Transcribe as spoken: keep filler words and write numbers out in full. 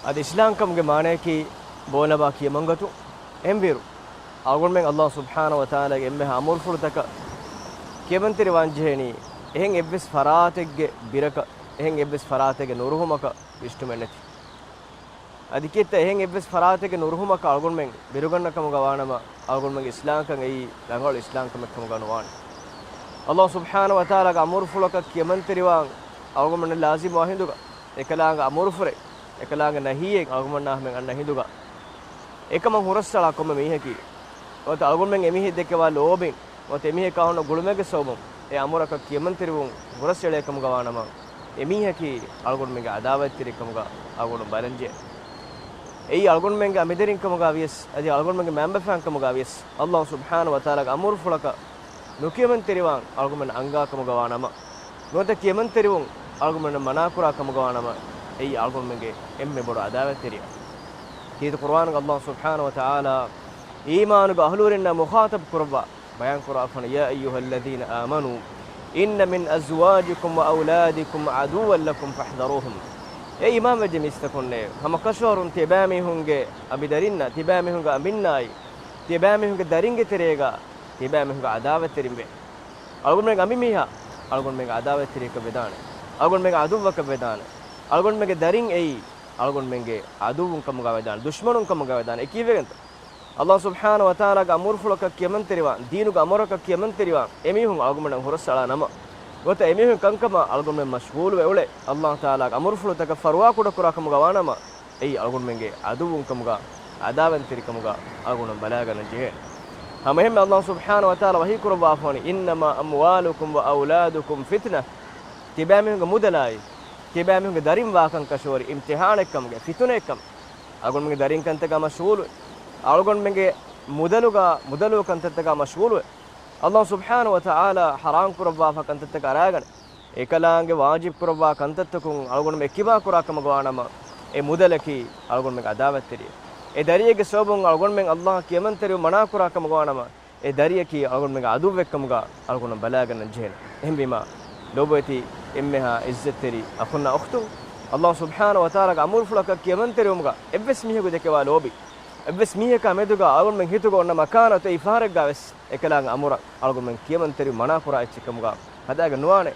އަދި އިސްލާމްކަމުގެ މާނަޔަކީ ބޯލަބާ ކިޔަމަންގަތު. އެހެންވީރު، އަޅުގަނޑުމެން އައްލާހު ސުބްޙާނަހު ވަތަޢާލާގެ އެންމެހާ އަމުރުފުޅުތަކަށް ކިޔަމަންތެރިވާންޖެހޭނީ، އެހެން އެއްވެސް ފަރާތެއްގެ ބިރަކަށް، އެހެން އެއްވެސް ފަރާތެއްގެ ނުރުހުމަކަށް ވިސްނުމެއްނެތި. އަދި ކިއެއްތަ އެހެން އެއްވެސް ފަރާތެއްގެ ނުރުހުމަކަށް އަޅުގަނޑުމެން ބިރުގަންނަ ކަމުގަ ވާނަމަ، އަޅުގަނޑުމެންގެ އިސްލާމްކަން އެއީ ރަނގަޅު އިސްލާމްކަމެއް ކަމުގަ ނުވާނެ. އައްލާހު ސުބްޙާނަހު ވަތަޢާލާގެ އަމުރުފުޅަކަށް ކިޔަމަންތެރިވާން އަޅުގަނޑުމެންނަށް ލާޒިމުވާ ހިނދުގަ، އެކަލާނގެ އަމުރުފުރެއް، އެކަލާނގެ ނަހީއެއް އަޅުގަނޑުމެންނާ ހަމައަށް އަންނަ ހިނދުގަ، އެކަމަށް ހުރަސްއަޅާ ކޮންމެ މީހަކީ، ނުވަތަ އަޅުގަނޑުމެން އެމީހެއް ދެކެވާ ލޯބިން، ނުވަތަ އެމީހަކާ ހުންނަ ގުޅުމެއްގެ ސަބަބުން އެ އަމުރަކަށް ކިޔަމަންތެރިވުން ހުރަސްއެޅޭ ކަމުގަ ވާނަމަ، އެމީހަކީ އަޅުގަނޑުމެންގެ ޢަދާވަތްތެރި ކަމުގަ އަޅުގަނޑު ބަލަންޖެހޭ. އެއީ އަޅުގަނޑުމެންގެ އަނބިދަރިން ކަމުގަ ވިޔަސް، އަދި އަޅުގަނޑުމެންގެ މައިންބަފައިން ކަމުގަ ވިޔަސް، އައްލާހު ސުބްޙާނަހު ވަތަޢާލާގެ އަމުރުފުޅަކަށް ނުކިޔަމަންތެރިވާން އަޅުގަނޑުމެން އަންގާ ކަމުގަ ވާނަމަ، ނުވަތަ ކިޔަމަންތެރިވުން އަޅުގަނޑުމެން މަނާކުރާ ކަމުގަ ވާނަމަ، އެއީ އަޅުގަނޑުމެންގެ އެންމެ ބޮޑު ޢަދާވަތްތެރިޔާ. ކީރިތި ޤުރުއާނުގަ އައްލާހު ސުބްޙާނަހު ވަތަޢާލާ އީމާނުގެ އަހުލުވެރިންނާ މުޚާޠަބު ކުރައްވާ ބަޔާން ކުރާފަން، يا أيها الذين آمنوا إن من أزواجكم وأولادكم عدوا لكم فاحذروهم. އޭ އީމާންވެއްޖެ މީސްތަކުންނޭ، ހަމަކަށަވަރުން ތިބާމީހުންގެ އަނބިދަރިންނަށް، ތިބާމީހުންގެ އަނބިންނާއި، ތިބާމީހުންގެ ދަރިންގެ ތެރޭގަ ތިބާމީހުންގެ ޢަދާވަތްތެރިންވޭ. އަޅުގަނޑުމެންގެ އަނބިމީހާ އަޅުގަނޑުމެންގެ ޢަދާވަތްތެރިޔަކަށް ވެދާނެ. އަޅުގަނޑުމެންގެ ޢަދުއްވަކަށް ވެދާނެ. އަޅުގަނޑުމެންގެ ދަރިން އެއީ އަޅުގަނޑުމެންގެ ޢަދުއްވުން ކަމުގަ ވެދާނެ، ދުޝްމަނުން ކަމުގަ ވެދާނެ. އެ ކީއްވެގެންތަ؟ އައްލާހު ސުބްޙާނަހު ވަތަޢާލާގެ އަމުރުފުޅަކަށް ކިޔަމަންތެރިވާން، ދީނުގެ އަމުރަކަށް ކިޔަމަންތެރިވާން އެމީހުން އަޅުގަނޑުމެންނަށް ހުރަސްއަޅާ ނަމަ، ނުވަތަ އެމީހުން ކަންކަމަށް އަޅުގަނޑުމެން މަޝްޣޫލުވެ އުޅެ، އައްލާހު ތަޢާލާގެ އަމުރުފުޅުތަކަށް ފަރުވާކުޑަކުރާ ކަމުގަ ވާނަމަ، އެއީ އަޅުގަނޑުމެންގެ ޢަދުއްވުން ކަމުގަ، ޢަދާވަތްތެރިކަމުގަ އަޅުގަނޑު ބަލާގަންނަން ޖެހޭނެ. ހަމައެހެންމެ އައްލާހު ސުބްޙާނަހު ވަތަޢާލާ ވަޙީ ކުރައްވާފަވަނީ، إنما أموالكم وأولادكم فتنة. ތިބާމީހުންގެ މުދަލާއި، ތިބާމީހުންގެ ދަރިން ވާކަން ކަށަވަރު އިމްތިޙާނެއްކަމުގެ، ފިތުނައެއްކަމަށް. އަޅުގަނޑުމެންގެ ދަރިން ކަންތަކާ މަޝްޣޫލުވެ، އަޅުގަނޑުމެންގެ މުދަލުގަ، މުދަލު ކަންތައްތަކާ މަޝްޣޫލުވެ، އައްލާހު ސުބްޙާނަހު ވަތަޢާލާ ޙަރާމް ކުރައްވާފަ ކަންތައްތަކަށް އަރާގަނެ، އެކަލާނގެ ވާޖިބް ކުރައްވާ ކަންތައްތަކުން އަޅުގަނޑުމެން އެއްކިބާ ކުރާ ކަމުގަ ވާނަމަ، އެ މުދަލަކީ އަޅުގަނޑުމެން ޢަދާވަތްތެރިޔެއް. އެ ދަރިއެއްގެ ސަބަބުން އަޅުގަނޑުމެން އައްލާހަށް ކިޔަމަންތެރިވުން މަނާ ކުރާ ކަމުގަ ވާނަމަ، އެ ދަރިއަކީ އަޅުގަނޑުމެންގެ ޢަދުއްވެއްކަމުގަ އަޅުގަނޑު ބަލާގަންނަން ޖެހޭނެ. އެހެންވީމާ، ލޯބިވެތި އެންމެހާ ޢިއްޒަތްތެރި އަޚުންނާ އުޚްތުން، އައްލާހު ސުބްޙާނަހު ވަތަޢާލާގެ އަމުރުފުޅަކަށް ކިޔަމަންތެރިވުމުގަ އެއްވެސް މީހަކު ދެކެވާ ލޯބި، އެއްވެސް މީހަކާ މެދުގަ އަޅުގަނޑުމެން ހިތުގަ އޮންނަ މަކާނަތު އެއީ ފަހަރެއްގަ ވެސް އެކަލާނގެ އަމުރަށް އަޅުގަނޑުމެން ކިޔަމަންތެރިވުން މަނާކުރާ އެއްޗެއްކަމުގަ ހަދާގެން ނުވާނެ.